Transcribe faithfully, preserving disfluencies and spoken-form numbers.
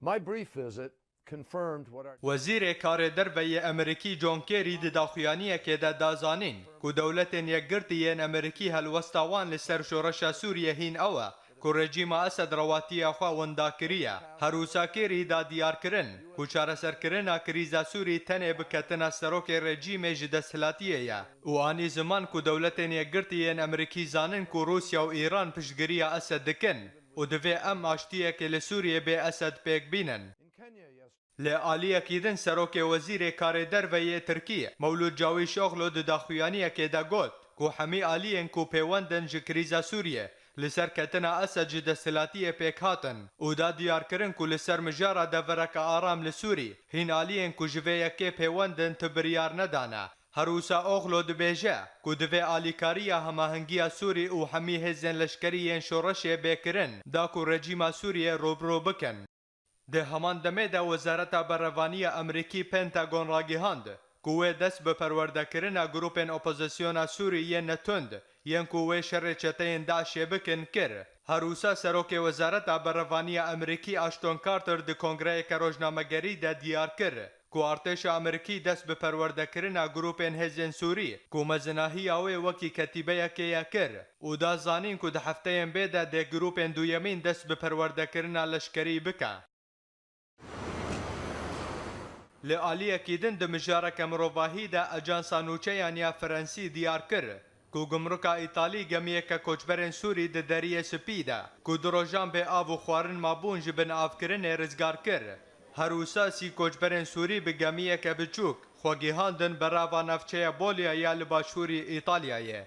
My brief visit confirmed what our Wezîrê Karê Derve yê Amerîkî John Kerry di daxuyaniyekê de da zanîn ku Dewletên Yekgirtî yên Amerîkî helwesta wan li ser şoreşa Sûriyê hîn ew e ku rejîma Esed rewatiya xwe winda kiriye. Her wisa Kerry da diyar kirin ku çareserkirina krîza Sûrî tenê bi ketina serokê rejîmê ji desthilatiyê ye û anî ziman ku Dewletên Yekgirtî yên Amerîkî zanin ku Rûsya û Îran piştgiriya Esed dikin û divê em aştiyekê li Sûriyê bê Esed pêk bînin. Li aliyekî din Serokê Wezîrê Karê Derve yê Tirkî Mewlûd Cawîşoglu di daxuyaniyekê de got ku hemî aliyên ku pêwend in ji krîza Sûriyê li ser ketina Esed ji desthilatiyê pêk hatin û da diyar kirin ku li ser mijara devereke aram li Sûrî hîn aliyên ku ji vê yekê pêwend in tu biryar nedane. Her wisa Oglu dibêje ku divê alîkariya hemahengiya Sûrî û hemî hêzên leşkerî yên şoreşê bê kirin da ku rejîma Sûriyê rûbirû bikin. Di heman demê de Wezareta Berevaniya Amerîkî Pentagon ragihand ku wê dest bi perwerdekirina grûpên opozisyona Sûrî yên netund yên ku wê şerê çeteyên DAIŞê bikin kir. Her wisa Serokê Wezareta Berevaniya Amerîkî Ashton Carter di kongreyeke rojnamegerî de diyar kir ku artêşa Amerîkî dest bi perwerdekirina grûpên hêzên Sûrî ku mezinahiya wê wekî ketîbeyekê ye kir û da zanîn ku di hefteyên bê de dê grûpên duyemîn dest bi perwerdekirina leşkerî bike. Li aliyekî din di mijareke mirovahî de Ajansa Nûçeyan ya Frensî diyar kir ku gumruka Îtalî gemiyeke koçberên Sûrî di Deriyê Spî de ku du rojan bê av û xwarin mabûn ji binavkirinê rizgar kir. Her wisa sî koçberên Sûrî bi gemiyeke biçûk xwe gihandin berava navçeya Bolya ya li başûrî Îtalyayê.